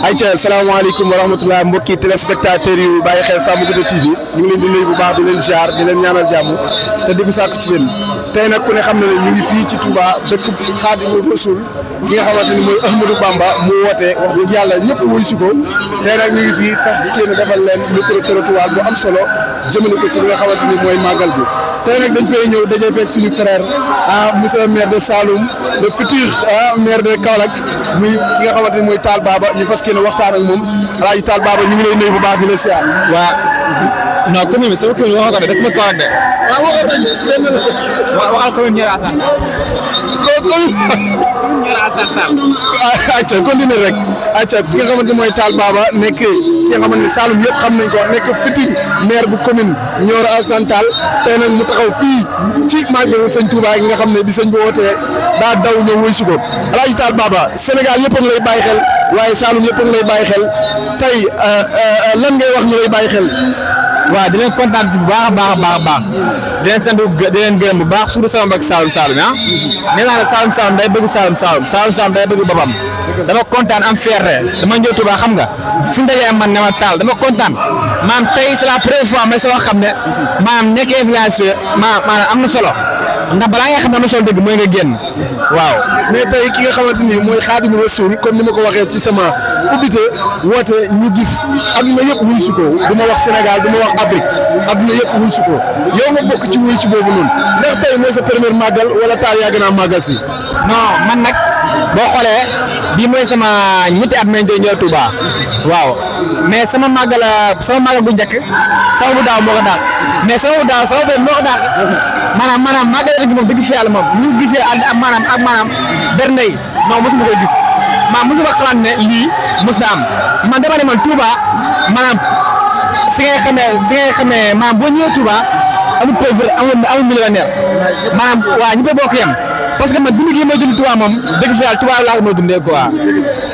ayca salaamaaleykum wa rahmatulah mbokki téléspectateurs yu bàyyi xel Sàmm Goutte TV ñu ngi leen di nuyu bu baax di leen ziar di leen ñaanal jàmm te di ko sàkku ci yéen tey nag ku ne xam na ne ñu ngi fii ci Touba dëkk Xaadimu Rasuul ki nga xamante ni mooy Ahmadou Bamba mu woote wax dëgg yàlla ñëpp wuy si ko tey nag ñu ngi fii fas yéene defal leen micro trottoir bu am solo jëmale ko ci li nga xamante ni mooy màggal bi tey nag dañ fay ñëw dajee fekk suñu frère monsieur le maire de Saloum le futur maire de Kaolack muy ki nga xamante ni mooy Tall Baba ñu fas yéene waxtaan ak moom Alaaji Tall Baba ñu ngi lay nuyu bu baax di la siyaar. waaw non commune bi sama commune waxoo ko de dëkk ma Kaolack de. waaw waxoon nañu benn la. waaw waxal commune Nioro Assane. Nioro Assane Tall. ayca continue rek ayca ki nga xamante ni mooy Tall Baba nekk ki nga xamante ni Saloum yëpp xam nañ ko nekk futur maire bu commune Nioro Assane Tall tey nag mu taxaw fii ci màggalu sëñ Touba gi nga xam ne bi sëñ bi wootee daa daw ñëw wuy si ko Alaaji Tall Baba Sénégal yëpp a ngi lay bàyyi xel waaye Saloum yëpp a ngi lay bàyyi xel tey lan ngay wax ñu lay bàyyi xel. waaw di leen kontaan si bu baax a baax a baax di leen sant di leen gërëm bu baax surtout sama mbokk Saloum nee naa la Saloum day bëgg Saloum day bëgg boppam dama kontaan am fierté dama ñëw Touba xam nga fu ñu dajee man ne ma Tall dama kontaan maanaam tey c'est la première fois mais soo xam ne maanaam nekk influenceur maanaam am na solo ndax balaa nga xam ne am na solo dëgg mooy nga génn waaw. mais tey ki nga xamante ni mooy Xaadimu Rasuul comme ni ma ko waxee ci sama ubbite woote ñu gis adduna yëpp wuy si ko du ma wax Sénégal du ma wax Afrique adduna yëpp wuy si ko yow nga bokk ci wuy si boobu noonu ndax tey mooy sa premier màggal wala Tall yàgg naa màggal si. non man nag boo xoolee bii mooy sama ñetti at may ñëw Touba waaw mais sama màggal bu njëkk sama bu daaw moo ko daax mais sama bu daaw sama moo ko daax maanaam màggal rek moom dëgg fi yàlla moom ñu gisee ak maanaam bernde yi non mosuma koy gis mosuma xalaat ne lii mos na am man dama ne man Touba maanaam si ngay xamee maanaam boo ñëwee Touba amul pauvre amul millionnaire maanaam waa ñëpp a bokk yem parce que man dund gi may dund Touba moom dëgg fi yàlla Touba laa ko mën a dundee quoi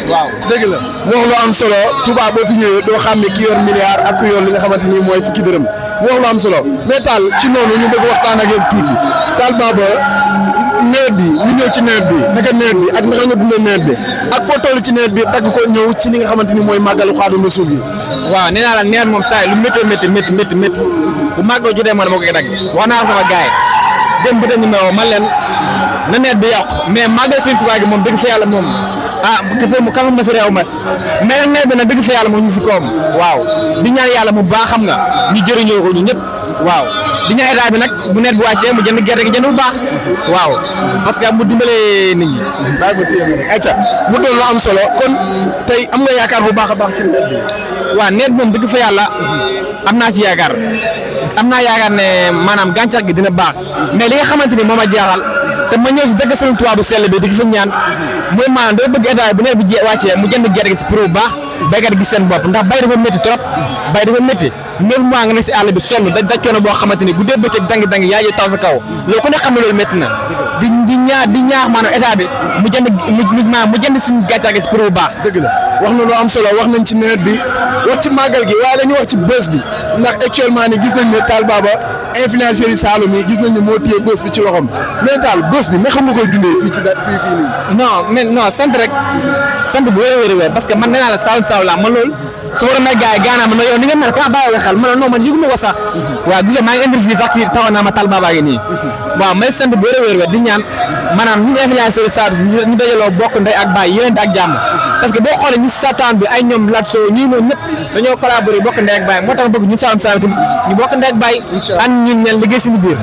waaw. dëgg la mu wax lu am solo Touba boo fi ñëwee doo xam ne ki yor milliard ak ku yor li nga xamante ni mooy fukki dërëm mu wax lu am solo mais Tall ci noonu ñu bëgg waxtaan ak yow tuuti Tall Baba nawet bi ñu ñëw ci nawet bi naka nawet bi ak naka nga dundee nawet bi ak foo toll ci nawet bi dagg ko ñëw ci li nga xamante ni mooy màggalu Xaadimu Rasuul bi. waaw nee naa la nawet moom saa yi lu métti bu màggal jotee man moo koy dagg wax naa sama gars yi dem bi dañu meewoo man leen na nawet bi yàqu mais màggal Sëñ Tuubaa gi moom dëgg fa yàlla moom kafa mas réew mas mais nag nawet bi nag dëgg fa yàlla moom ñu si koom waaw di ñaan yàlla mu baax xam nga ñu jëriñoo ko ñu ñëpp waaw di ñaan état bi nag bu nawet bi wàccee mu jënd gerte gi jënd bu baax waaw parce que mu dimbalee nit ñi. bàyyi ma téye rek ayca mu doon lu am solo kon tey am nga yaakaar bu baax a baax ci nawet bi. waaw nawet moom dëgg fa yàlla am naa ci yaakaar ne maanaam gàncax gi dina baax mais li nga xamante ni moom a jaaxal te ma ñëw si dëgg Sëriñ Tuubaa bu sell bi di fa ñaan mooy maanaam dama bëgg état bu nawet bi wàccee mu jënd gerte gi si prix bu baax béykat gi seen bopp ndax bay dafa métti trop bay dafa métti 9 mois nga nekk si àll bi sonn da coono boo xamante ni guddee bëccëg dangi yaa ngi taw sa kaw loolu ku ne xam ne loolu métti na di ñaax maanaam état bi mu jënd suñu gàncax gi si prix bu baax. dëgg la wax na lu am solo wax nañ ci nawet bi wax ci màggal gi waaye dañuy wax ci bës bi ndax actuellement ni gis nañ ne Tall Baba influenceurs yi Saloum yi gis nañ ne moo téye bës bi ci loxoom mais Tall bës bi naka nga koy dundee fii ci fii nii. non sant rek sant bu wér parce que man nee naa la Saloum la man loolu su ma doon may gars yi gaanaa man yow ni nga mel ka bàyyi xel man non man yëguma ko sax waaw gis nga maa ngi indi fii sax kii taxaw naa ma Tall Baba gi nii waaw may sant bu wér di ñaan maanaam ñu influenceurs yi Saloum ñu dajaloo bokk ndey ak baay yéen ak jàmm parce que boo xoolee ñu satan bi ay ñoom Lat Sow ñii moom ñëpp dañoo collaborer bokk ndey ak baay moo tax bëgg ñun Saloum tamit ñu bokk ndey ak baay an ñun ñen liggéey suñu biir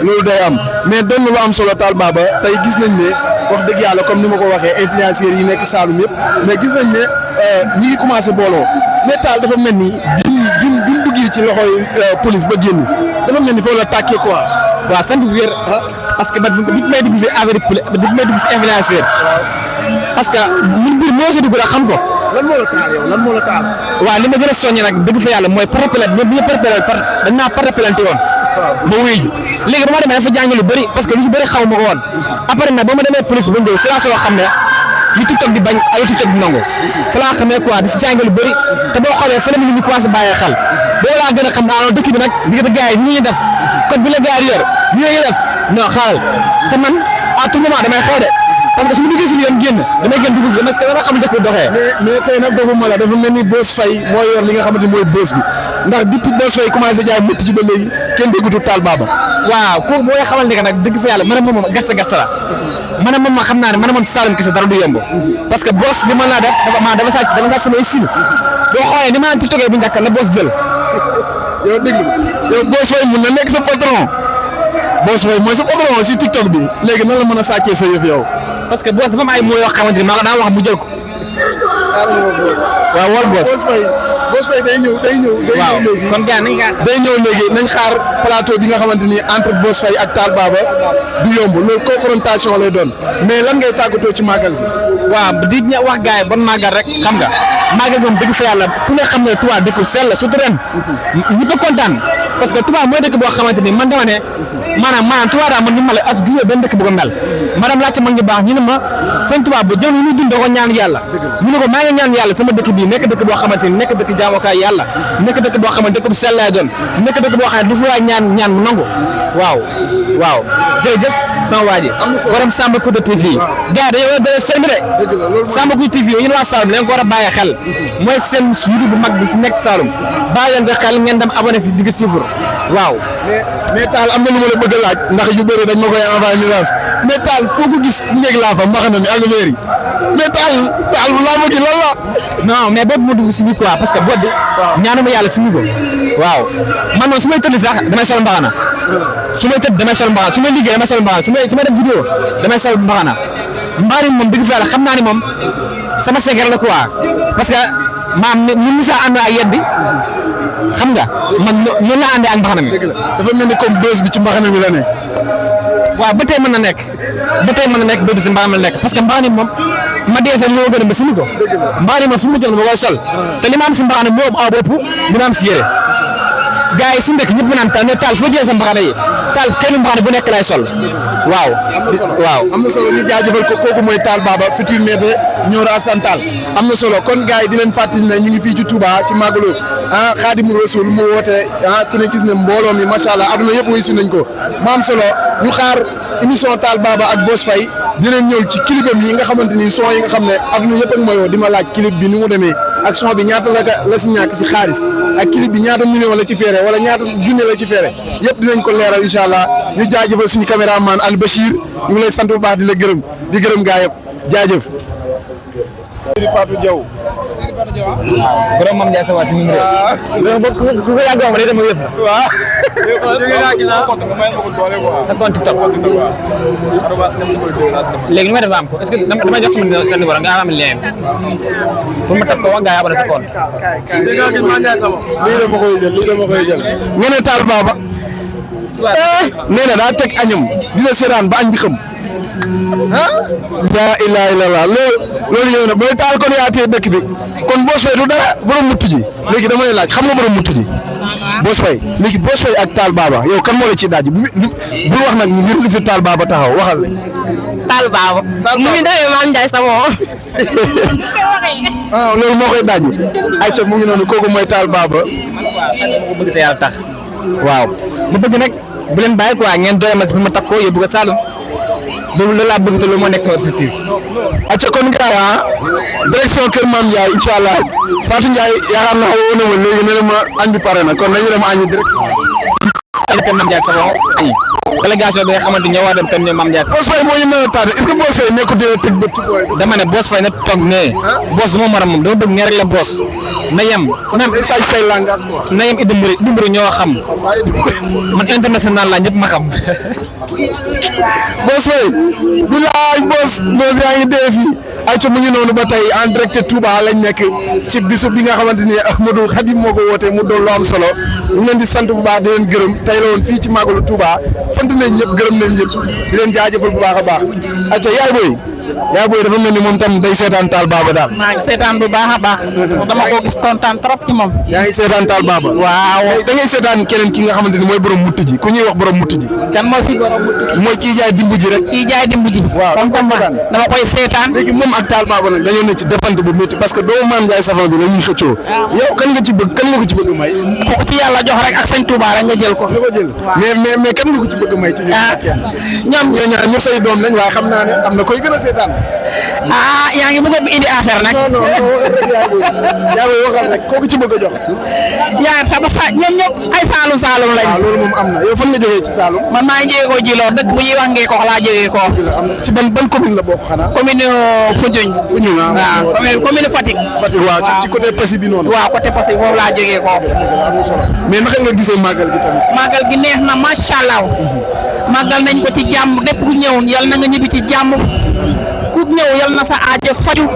loolu day am mais doon na lu am solo Tall Baba tey gis nañ ne wax dëgg yàlla comme ni ma ko waxee influenceurs yi nekk Saloum yëpp mais gis nañ ne ñu ngi commencé booloo mais Tall dafa mel ni bi mu duggee ci loxoy police ba génn dafa mel ni foofu la tàkkee quoi. waaw sant bu wér parce que depuis may dugg si affaire depuis may dugg si influenceur parce que ñun biir moo si dugg rek xam ko. lan moo la taal. waaw li ma gën a soññee nag dëgg fa yàlla mooy porte plainte ñoom bi ñu dañ naa porte plainte woon. ma wuyu ji léegi ba ma demee dafa jàng lu bëri parce que lu si bëri xaw ma ko woon après nag ba ma demee police ba ñëw si laa soo xam ne li TikTok di bañ ay TikTok di nangu fa laa xamee quoi di si jàng lu bëri te boo xoolee fa la ñu commencé bàyyee xel boo laa gën a xam ne dëkk bi nag diggante gars yi ñi ñuy def code bi la gars yi yor ñi ñuy def non xaaral te man à tout moment damay xew de parce que su ma duggee si yoon génn damay gën dugg si parce que dama xam dëkk bi doxee. mais tey nag dofuma la dafa mel ni Boss Faye moo yor li nga xamante ni mooy bës bi ndax depuis Boss Faye commencé jaay mutt ci ba léegi kenn déggutu Tall Baba. waaw kooku boo xamal ne que nag dëgg fa yàlla man moom gasta la man moom xam naa ne man moom Saloum kese dara du yomb parce que Boss li ma laa def dama sàcc samay style boo xoolee ni ma naan tiktokee bu njëkk la Boss jël. yow dégg yow Boss Faye mun na nekk sa patron Boss Faye mooy sa patron si tiktok bi léegi nan la mën a sàccee sa yëf yow. parce que Boss dafa am ay mots yoo xamante ni maa ko daan wax mu jël ko. waaw wol Boss Faye day ñëw léegi kon gars nañ day ñëw léegi nañ xaar plateau bi nga xamante ni entre Boss Faye ak Tall Baba du yomb loolu confrontation lay doon mais lan ngay tàggatoo ci màggal gi. waaw di wax gars yi bon màggal rek xam nga màggal moom dëgg fa yàlla ku ne xam ne Touba dëkk sell la surtout ren ñëpp a kontaan parce que Touba mooy dëkk boo xamante ni man dama ne maanaam Touba daal man ni ma la as gis benn dëkk bu ko mel madame laajte mag ñu baax ñu ne ma sëñ Touba bu jëm ñu dund ko ñaan yàlla ñu ne ko maa ngi ñaan yàlla sama dëkk bii nekk dëkk boo xamante ni nekk dëkk jaamukaay yàlla nekk dëkk boo xamante dëkk bu sell lay doon nekk dëkk boo xam ne du fa waay ñaan mu nangu waaw jërëjëf sama waa ji borom Samba Kouta TV gars dañoo war a dee seen bi de Samba Kouta TV yéen waa Saloum leen ko war a bàyyi xel mooy seen YouTube bu mag bi si nekk Saloum bàyyi leen ko xel ngeen dem abonné si digg chiffre waaw. mais Tall am na lu ma la bëgg a laaj ndax yu bëri dañ ma koy envoyé message mais Tall foo ko gis néeg laa fa mbaxana mi ak weer yi mais Tall laa ma gi lan la. non mais boobu moo dugg si biir quoi parce que boobu. ñaanuma yàlla si ko waaw man moom su may tëdd sax damay sol mbaxana su may tëdd damay sol mbaxana su may liggéey damay sol mbaxana su may def vidéo damay sol mbaxana mbaari moom dëgg fa yàlla xam naa ne moom sama secret la quoi parce que maam ñun ñu saa ànd ak yet bi xam nga man noonu laa àndee ak mbaxana mi. dëgg la dafa mel ni comme bës bi ci mbaxana mi la ne. waaw ba tey mën na nekk bës bi si mbaxana mi la nekk parce que mbaxana mi moom ma dee sa loo gën a ba suñu ko. mbaxana mi moom fu mu jël ma koy sol te li ma am si mbaxana moo am aw bopp li ma am si yére gars yi si ndek ñëpp naan Tall mais Tall foo jëlee sa mbaxana yi Tall kenn mbaxana bu nekk lay sol waaw. am na solo ñu jaajëfal ko kooku mooy Tall Baba futur maire de Nioro Assane Tall am na solo kon gars yi di leen fàttali ne ñu ngi fii ci Touba ci Magalu Xaadimu Rasul mu woote ku ne gis ne mbooloo mi macha allah aduna yëpp wuyu si nañ ko mu am solo ñu xaar émission Tall Baba ak Boss Faye dinañ ñëw ci clipam yi nga xamante ni son yi nga xam ne aduna yëpp ak mooy woo di ma laaj clip bi ni mu demee ak son bi ñaata la si ñàkk si xaalis ak clip bi ñaata million la ci feere wala ñaata junne la ci feere yëpp dinañ ko leeral incha allah ñu jaajëfal suñu caméraman Al Bachir ñu ngi lay sant bu baax di la gërëm di gërëm gaa yëpp jaajëf. Fatou Diaw. borom Mame Ndiaye sa waa si numéro ku ko yàgg wax ma day dem yëf la. waaw. sa compte TikTok. léegi nu may def ba am ko est-ce que damay jox sama numéro nga am lien pour ma taf ko wax gaa yi abonné sa compte. lii dama koy jël nga ne Tall Baba. nee na daa teg añam dina seetaan ba añ bi xam. laa ilaaha illallaah loolu yow na booy Tall kon yaa tee dëkk bi kon Boss Faye du dara borom mutt ji léegi dama lay laaj xam nga borom mutt ji Boss Faye léegi Boss Faye ak Tall Baba yow kan moo la ciy daaj bu wax nag ngir li fi Tall Baba taxaw waxal la. Tall Baba mu ngi demee Mame Ndiaye sama loolu moo koy daaj ayca mu ngi noonu kooku mooy Tall Baba. ko bëgg te yàlla tax waaw ma bëgg nag bu leen bàyyi quoi ngeen doole ma si ma takk ko yóbbu ko Saloum loolu laa bëgg te loolu moo nekk sama objectif. acca kon gars direction Kër Mame Ndiaye incha allah Fatou Ndiaye yaakaar naa woo na ma léegi ne la ma añ bi pare na kon nañu dem añi direct. Kër Mame Ndiaye sama añ délégation bi nga xamante ñoo war dem kër ñoom Mame Ndiaye. Boss Faye moo ñu mën a tardé est-ce que Boss Faye nekkul dina tëj bët ci booy bi. dama ne Boss Faye na toog ne. Boss du ma maram moom dama bëgg ngeen rek la Boss na yem. même day saaj say langage quoi. na yem Idoumboury ñoo xam man international la ñëpp ma xam. Boss Faye bilaay Boss yaa ngi dee fii ayca mu ngi noonu ba tey en direct Touba lañ nekk ci bisu bi nga xamante ni Ahmadou Khadim moo ko wootee mu doon lu am solo ñu ngi leen di sant bu baax di leen gërëm tey la woon fii ci Magalu Touba sant nañ ñëpp gërëm nañ ñëpp di leen jaajëfal bu baax a baax ayca yaay booy dafa mel ni moom tam day seetaan Tall Baba daal. maa ngi seetaan bu baax a baax. dama ko gis kontaan trop ci moom. yaa ngi seetaan Tall Baba. waaw da ngay seetaan keneen ki nga xamante ni mooy borom mutt ji ku ñuy wax borom mutt ji. kan moo si borom mutt ji. mooy kii jaay dimbu ji rek. kii jaay dimbu ji. waaw dama koy seetaan. léegi moom ak Tall Baba nag dañoo ne ci defante bu métti parce que doomu Mame Ndiaye Savon bi la ñuy xëccoo. yow kan nga ko ci bëgg may. ku ci yàlla jox rek ak sëñ Touba rek nga jël ko. nga ko jël mais kan nga ko ci bëgg may. ci ñoom ñoo ñaar ñëpp say doom lañ waaye xam naa ne am na koy gën a seet seetaan. ah yaa ngi bëgg a indi affaire nag. non yaa ngi waxal rek kooku ci bëgg a jox. yaa ngi xam sa ñoom ñëpp ay Saalum lañ. waaw loolu moom am na yow fan nga jógee ci Saalum. man maa ngi jógee ko Djilor dëkk bu ñuy wax Ngeko laa jógee ko. ci ban commune la bokk xanaa. commune Foundiougne. waaw commune Fatick. Fatick waaw ci côté Passy bi noonu. waaw côté Passy foofu laa jógee ko. am na solo mais naka nga gisee màggal gi tamit. màggal gi neex na macha allah. màggal nañ ko ci jàmm lépp ku ñëw yal na nga ñibbi ci jàmm ku ñëw yal na sa aajo faju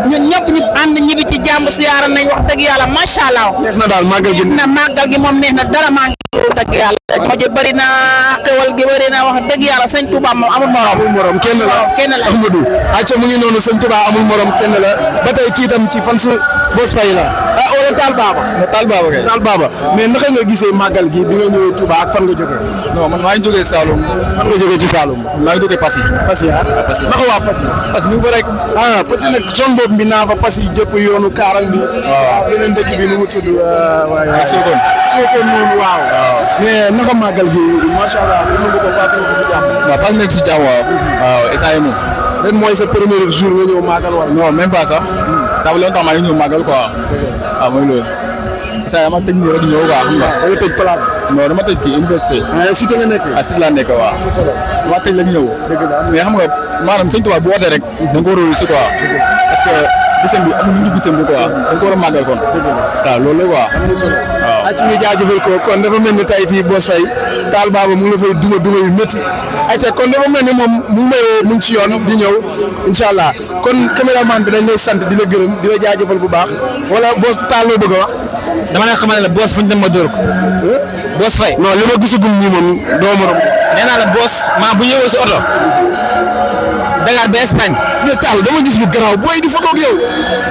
ñun ñëpp ñu ànd ñibbi ci jàmm siyaara nañ wax dëgg yàlla macha allah. neex na daal màggal gi neex na màggal gi moom neex na dara maa ngi dëgg yàlla. mojo bëri na xewal gi bëri na wax dëgg yàlla sëñ Touba moom amul morom. amul morom kenn la Ahmadou acca mu ngi noonu sëñ Touba amul morom kenn la ba tey kii tam ci fan su Boss Faye la wala Tall Baba. Tall Baba kay. Tall Baba mais naka nga gisee màggal gi bi nga ñëwee Touba ak fan nga jógee. non man maa ngi jógee Saloum. fan nga jógee ci Saloum. maa ngi jógee Passy. Passy Passy naka waa Passy. Passy mi ngi fa rek. Passy nag zone boobu bi naa fa Passy jëpp yoonu Kaarang bi. waaw beneen dëkk bi nu mu tudd. waaye Sokone. Sokone noonu waaw. mais naka màggal gi macha allah li ma bëgg a passé ko si jàmm. waaw passé nekk si jàmm waaw. waaw essayé moom. ren mooy sa premier jour nga ñëw màggal wala. non même pas sax. ça fait longtemps maa ngi ñëw màggal quoi. waaw mooy loolu. essayé dama tëj nii rek ñëw quoi xam nga. da nga tëj place bi. non dama tëj kii université. Cité nga nekk. Cité laa nekk waaw. dama tëj rek ñëw. dëgg la mais xam nga maanaam sëñ Tuubaa bu wootee rek. da nga ko war a si quoi. parce que bisam bi amul ñu bisam bi quoi. da nga ko war a màggal kon. dëgg la waaw loolu la quoi. am na solo. waaw ak ñu jaajëfal ko kon dafa mel ni tey fii Boss Faye Tall Baba mu ngi la fay duma yu métti ayca kon dafa mel ni moom mu ngi mu ngi ci yoon di ñëw incha allah kon caméraman bi dañ lay sant di la gërëm di la jaajëfal bu baax wala Boss Tall loo bëgg a wax. dama leen xamal ne la Boss fu ñu dem ma dóor ko. Boss Faye. non li ma gisagum nii moom doo morom. nee naa la Boss maa bu ñëwee si oto Dakar ba Espagne. mais Tall dama gis lu garaaw booy di photo ak yow.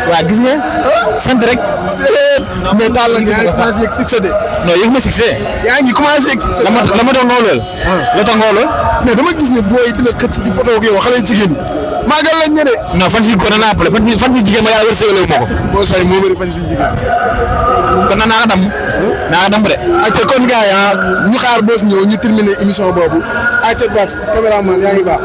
waaw gis nga. sant rek. mais Tall nag yaa ngi commencé yegg succès de. non yëg ma succès. yaa ngi commencé yegg succès. la ma doon ngoolool. la tax ngoolool. mais dama gis ne booy dina xëcc di photo ak yow xale jigéen ñi. màggal lañ ne de. non fan fii góor naa appelé fan fii jigéen ma yàlla wërsëgalewu ma ko. Boss Faye moo bëri fan si jigéen. kon nag naa ko dam. naa ko dam de. acca kon gars yi ñu xaar Boss ñëw ñu terminer émission boobu acca Bass caméraman yaa ngi baax.